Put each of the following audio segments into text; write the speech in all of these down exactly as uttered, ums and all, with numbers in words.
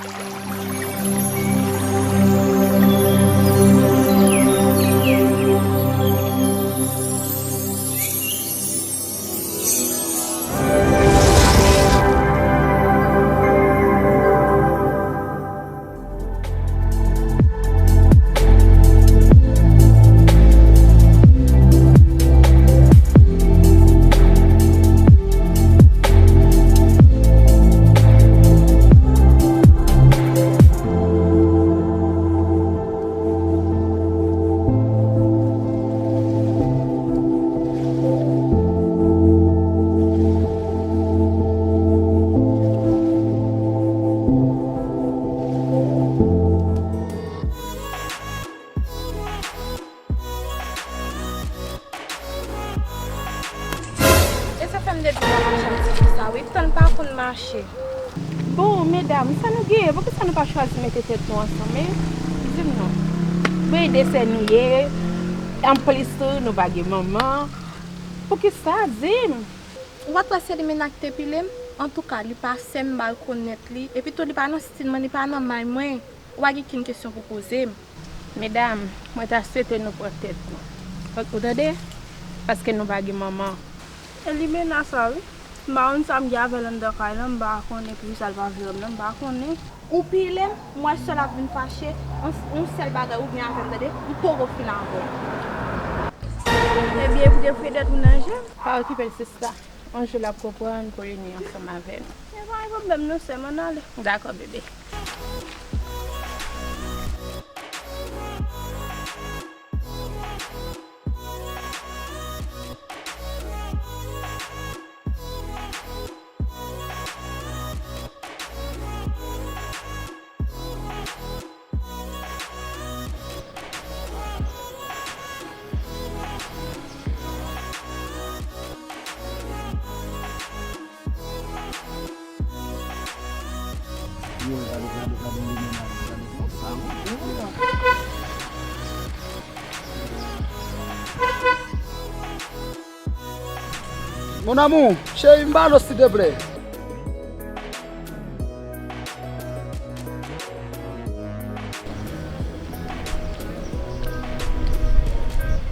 sa fè m depi m ap mache ak ti fi sa, wi, poutan l pa konn mache. Bon, medam, sa nou genyen? Poukisa nou pa chwazi mete tèt nou ansanm, e? Di m non. Bon, e de sè nou ye. Anplis tou, nou pa gen manman. Poukisa? Di m. Ou pa t wè se li menm k te pile m? Antouka, li pa sè m, m ba l konèt li. Epi tou, li pa nan stil mwen, li pa nan may mwen. Ou pa gen kenn kesyon pou poze m. Medam, mwen ta swete nou pran tèt nou. Ou tande? Paske nou pa gen manman. E limena sa wi. M pa konn sa m gen avè l anndan kay lan, m pa konnen poukisa l pa vle wè m nan, m pa konnen. Ou pile m, m wè sè l ap vin fache, yon, yon sèl bagay ou gen avè m, tande, m poko fin avè w. Ebyen, epi w te fredèt ou nan je m. Pa okipe l, sista. Yon jou l ap konprann pou li ni ansanm avè nou. E pa gen pwoblèm non, sè m, ann ale. Dakò, bebe. Mon amour, cheri, m ba lo, silteplè.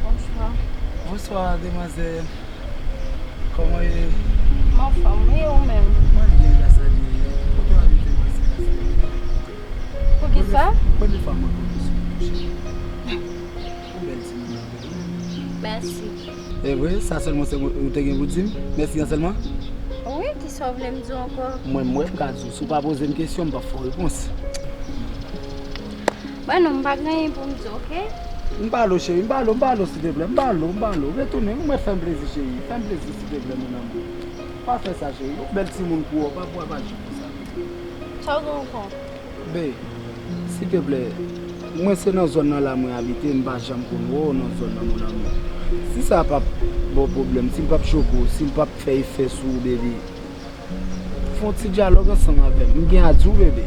Bonswa. Bonswa, demwazèl. Kòman w ye? M anfòm, wi, ou menm? Mwen byen, gras a Dye. Kote w abite, mwen se Kastèl. Poukisa? Premye fwa mwen konn ou sou YouTube, cheri. Ou bèl timoun anpil, wi. Mèsi. E vre, sa sèlman se ou te gen pou di m? Mèsi an sèlman? Wi, kisa w vle m di w ankò? Mwen, m wè m ka di w. Si w pa poze m kesyon, m p ap fè w repons. Bon, non, m pa gen anyen pou m di w, oke? M ba lo, cheri, m ba lo, m ba lo, silteplè, m ba lo, m ba lo. Retounen, mwen fè m plezi, cheri. Fè m plezi, silteplè, mon amour. Pa fè sa, cheri. Ou bèl timoun pou wè, pa bwè pa jip konsa. Sa w gen ankò? Be, silteplè, mwen se nan zòn nan la mwen abite, m pa janm konn wè w nan zòn nan, mon amour. Si sa p ap ba w pwoblèm, si l p ap choke w, si l p ap fè efè sou ou, baby, fè yon ti dyalòg ansanm avè m. M gen a di w, bebe.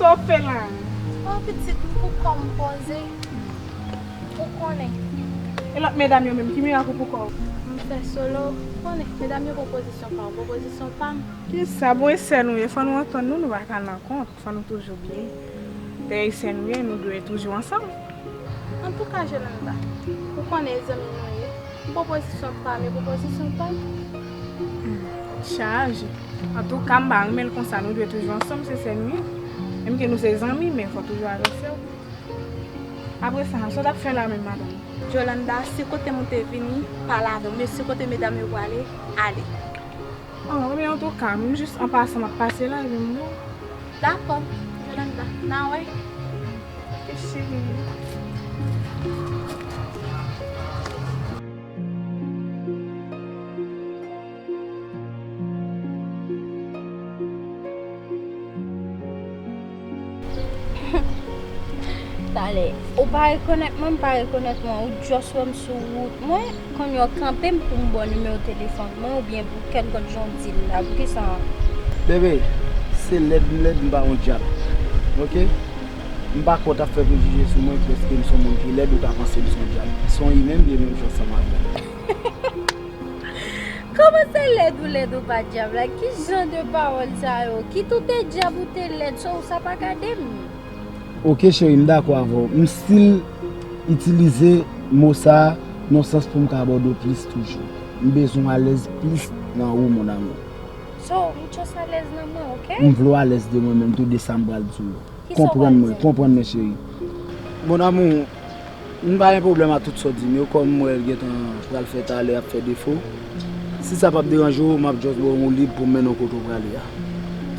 Sa w fè la? O pitit, m pou kò m poze. Ou konnen. E lòt medam yo menm, ki mirak ou pou kò w? M fè solo. Ou konnen, medam yo pran pozisyon pa yo, pran pozisyon pa m. Kisa? Bon, e sè nou ye, fò nou antann nou, nou pa ka nan kont. Fò nou toujou byen. Dèyè sè nou ye, nou dwe toujou ansanm. Antouka, Jolanda, ou konnen e zanmi nou ye. Pwopozisyon pa m, e pwopozisyon pa m. Hmm, chaje. Antouka, m pa renmen l konsa, nou dwe toujou ansanm, se sè nou ye. Menm ke nou se zanmi, men fò toujou avèse w. Apre sa, sa w t ap fè la menm, madanm? Jolanda, si kote m ou te vini, pale avè m, men si kote medam yo prale, ale. An, ebyen, antouka, m jis an pasan, m ap pase la, epi m bon. Dakò, Jolanda, n a wè. Ok, cheri. Talè, ou pa rekonèt mwen, m pa rekonèt mwen, ou just wè m sou wout mwen, kounye a w kanpe m pou m ba w nimewo telefòn mwen oubyen pou kèlkòt jan w di l la, poukisa? Bebe, se lèd m lèd, m pa yon dyab. Oke? M pa kwè w t ap fè prejije sou mwen paske m se yon moun ki lèd, ou ta panse m se yon dyab. Se yon imen m ye menm jan ansanm avè w. Kòman se lèd ou lèd ou pa dyab la? Ki jan de pawòl sa yo? Kit ou te dyab ou te lèd, so ou sa pa gade m? Oke cheri, m dakò avè w. M still itilize mo sa a nan sans pou m ka abòde w plis toujou. M bezwen w alèz plis nan ou, mon amour. So, m just alèz nan mwen, oke? M vle w alèz de mwen menm tou, de sa m pral di w yo. Kisa w pral di m? Konprann mwen, konprann mwen, cheri. Mon amour, m pa gen pwoblèm a tout sa w di m yo, kòm m wè l gentan pral fè talè, ap fè defo. Si sa p ap deranje w, m ap just ba w yon lib pou m mennen w kote w prale a.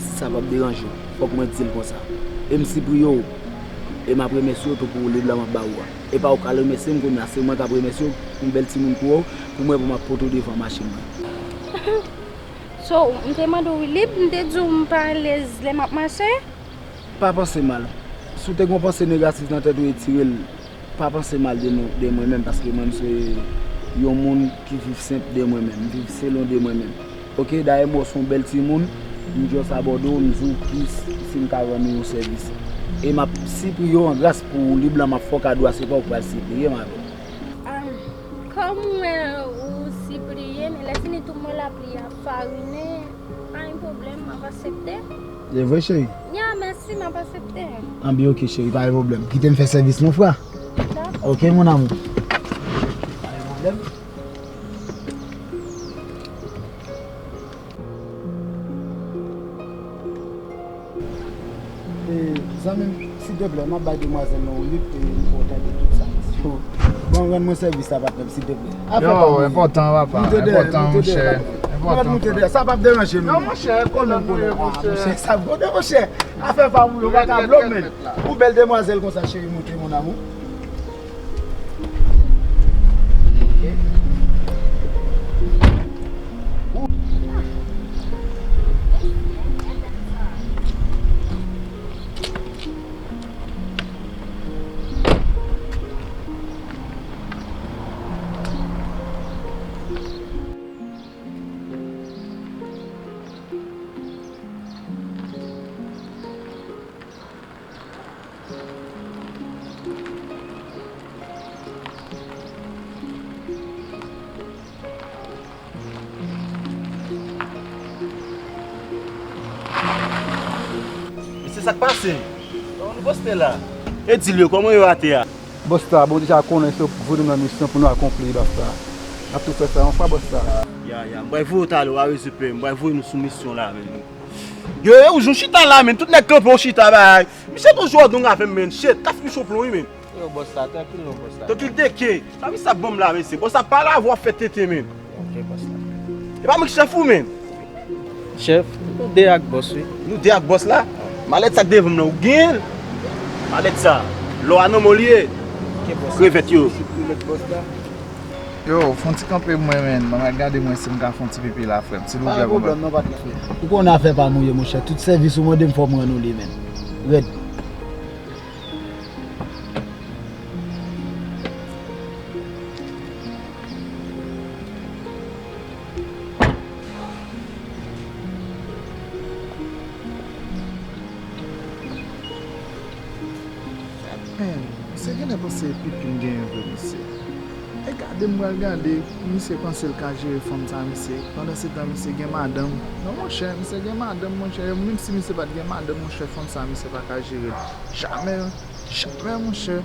Si sa p ap deranje w, fòk mwen di l konsa. E m sipriye w. E m ap remèsye w tou pou lib la m ap ba ou a. E pa ou k al remèsye m kounye a, se mwen k ap remèsye w pou yon bèl timoun kou w, pou mwen pou m ap pote w devan machin mwen. So, m te mande w lib, m te di w m pa alèz lè m ap mache? Pa panse mal. Si w te gen yon panse negatif nan tèt ou, retire l. Pa panse mal de nou, de mwen menm, paske mwen, m se yon moun ki viv senp de mwen menm, m viv selon de mwen menm. Oke, dayè m wè w se yon bèl timoun, m just abòde w, m di w plis si m ka rann ou yon sèvis. E m ap sipriye w an gras pou lib la m ap fè w kado a, se pa ou k pral sipriye m avè w. Kòm mwen ou sipriye, men lè fini tou mwen lapli a farinen, pa gen pwoblèm, m ap aksepte. Se vre, cheri? Ya, mèsi, m ap aksepte. Anben, oke, cheri, pa gen pwoblèm. Kite m fè sèvis nou, fra. Dakò. Oke, mon amour. Pa gen pwoblèm. E, zanmi m, silteplè, m ap bay demwazèl nan yon lib e m fè w tande tout sa misye. Bon, rann mwen sèvis la, patnè m, silteplè. Afè pa w, enpòtan, papa, enpòtan, monchè. Enpòtan, frè. Sa p ap deranje nou. Non, monchè, konnen nou ye, monchè. Monchè, sa gode, monchè. Afè pa w, yo pa ka blo m, men. Ou bèl demwazèl konsa, cheri, monte, mon amour. Mesye, sa k pase? Kòman nou poste la? E di l yo, kòman yo atè a? Bòs la, bon, deja konnen se yo voye nou nan misyon pou nou akonpli, basta. N ap tou fè sa yon fwa, bòs la. Ya, ya, m pral voye w talè, w a rezipe, m pral voye nou sou misyon la, men. Yo, e ou jwenn chita la, men, tout nèg kanpe w chita, bay. Misye toujou odong avè m, men. Shit, kaf li cho plon, wi, men. Yo, bòs la, trankil non, bòs la. Trankil de ke? Sa misye ap ban m la, mesye? Bòs la pale avè w ap fè tenten, men. Ok, bòs la. E pa mwen ki chèf ou, men. Chèf, nou de ak bòs, wi. Nou de ak bòs la? Malèt sa k devan m nan, ou genyen l? Malèt sa. Lò a nan men w li ye. Ok, bòs la. Krevèt yo. Yo, fè yon ti kanpe mwen, men. Mwen gade mwen si m ka fè yon ti pipi la, frè m. Silvouplè, konprann. Pa gen pwoblèm, non, patnè. Ou konnen afè pa m ou ye, monchè. Tout sèvis ou mande m, fò m rann ou li, men. Rèd. Men, misye genlè panse pipi m genyen vre, mesye. E gade m pral gade, misye panse l ka jere fanm sa, mesye. Pandansetan, misye gen madanm. Non, monchè, misye gen madanm, monchè. Menm si misye pa t gen madanm, monchè, fanm sa, misye pa ka jere l. Jamè, jamè, monchè.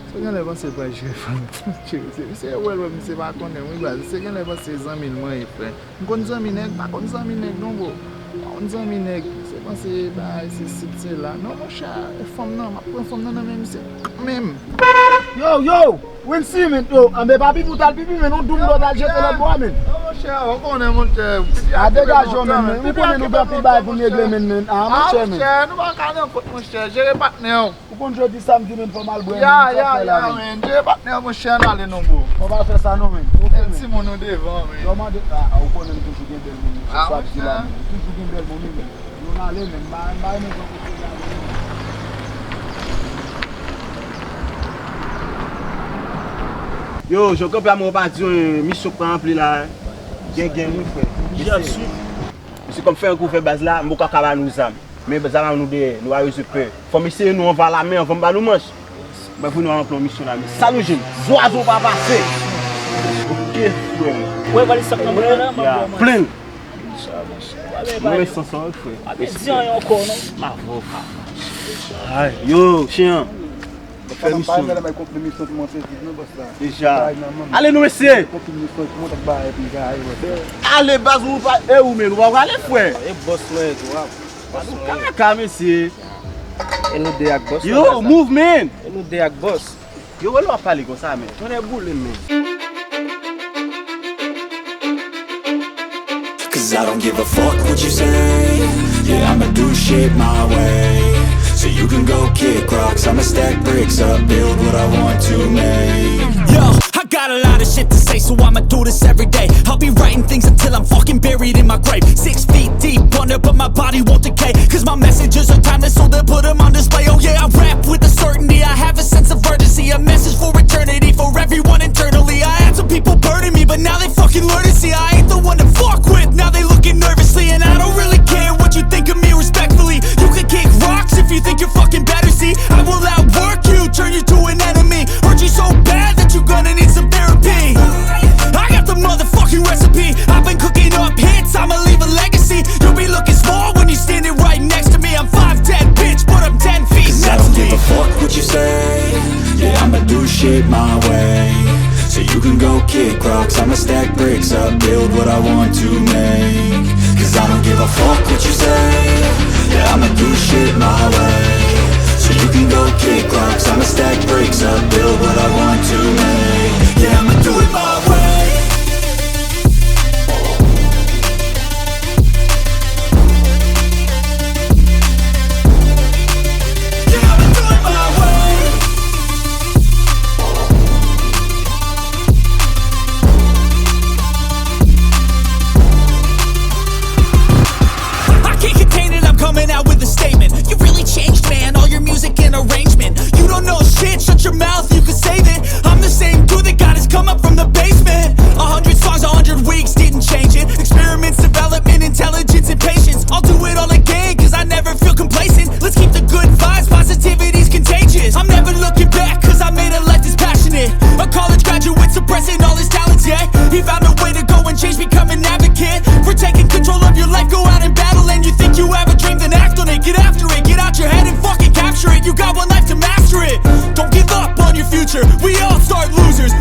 Misye genlè panse l pral jere fanm. Misye, misye wè l, wè misye pa konnen, wi, baz. Misye genlè panse zanmi l mwen ye, frè. M konn zanmi nèg, pa konn zanmi nèg non, bro. M pa konn zanmi nèg. Se panse bagay se sit se la. Non, monchè, e fanm nan, m ap pran fanm nan nan men misye kanmenm. Yo, yo, Wincy, men, yo, anben pa pipi w t al pipi, men, ou doum lòt al jete lòt bò a, men. Non, monchè, ou konnen, monchè, pipi a degaje w, men, men, ou konnen nou gen anpil bagay pou n regle, men, men, a, monchè, men. Monchè, nou pa ka nan kont, monchè, jere patnè w. Ou konn jodi samdi, men, fò m al bwè, ya, men, sa ya, fè la, ya, men. Men, jere patnè w, monchè, ann ale non, bro. Fò pa fè sa non, men. Ok, men. Timoun ou devan, men. Yo mande, a, a, ou konnen m toujou gen bèl moun, monchè, sa ap di la, men. Toujou gen bèl moun, wi, men. Nou n ale, men. M pa, m pa renmen jan kote la, men. Yo, jan kanpe a, mwen pa di yon misyon k pral ranpli la. Gen, gen, wi, frè. Misye, misye kòm fè yon kou fè baz la, m poko ka ba nou zam. Men zam nou dèyè, nou pa bezwen pè. Fò m eseye nou anvan lame, anvan m ba nou manch. Mwen vin nou ranpli yon misyon la, men sa nou jwenn? Zwazo pa pase. Ok, frè. Wè, valiz sa k nan mwen la, m ap pran. Plen. Mwen sans sa, wi, frè. Pa di anyen ankò, non. Ay, yo, chen an. Fè misyon. Deja. Ale, nou, mesye. Ale, baz, ou pa, e ou menm, ou pa prale, frè. E bòs mwen tou, a. Bòs mwen. Kaka, mesye. E nou de ak bòs. Yo, movement. E nou de ak bòs. Yo, wè lè w ap pale konsa, men. Tonnè boule, men. Cause I don't give a fuck what you say. Yeah, I'ma do shit my way. So you can go kick rocks, I'ma stack bricks up, build what I want to make. Yo, I got a lot of shit to say, so I'ma do this every day. I'll be writing things until I'm fucking buried in my grave. Six feet deep under, but my body won't decay. Cause my messages are timeless, so they'll put 'em on display. Oh yeah, I rap with a certainty. I have a sense of urgency, a message for eternity, for everyone internally. I had some people burning me, but now they fucking learn to see I ain't the one to fuck with. Now they looking nervously, and I don't really care what you think of me, respectfully. You can kick rocks if you think you're fucking better. See, I will outwork you, turn you to an enemy. Hurt you so bad that you're gonna need some therapy. I got the motherfucking recipe. I've been cooking up hits, I'ma leave a legacy. You'll be looking small when you're standing right next to me. I'm five ten, bitch, but I'm ten feet. Cause I don't give a fuck what you say. Yeah, I'ma do shit my way. So you can go kick rocks, I'ma stack bricks up, build what I want to make. Cause I don't give a fuck what you say. Yeah, I'ma do shit my way. So you can go kick rocks, I'ma stack bricks up, build what I want to make. Yeah, I'ma do it my way. Yeah, I'ma do it my way. I can't contain it, I'm coming out with a statement. You really changed, man, all your music and arrangement. You don't know shit, shut your mouth, you can save it. I'm the same dude that got his come up from the basement. A hundred songs, a hundred weeks, didn't change it. Experiments, development, intelligence, and patience. I'll do it all again, cause I never feel complacent. Let's keep the good vibes, positivity's contagious. I'm never looking back, cause I made a life that's passionate. A college graduate suppressing all his talents, yeah. He found a way to go and change, become an advocate for taking control of your life. Go out and battle, and you think you have a dream, then act on it. Get after it, get out your head and fucking capture it. You got one life to master it. Don't give up on your future. We all start losers.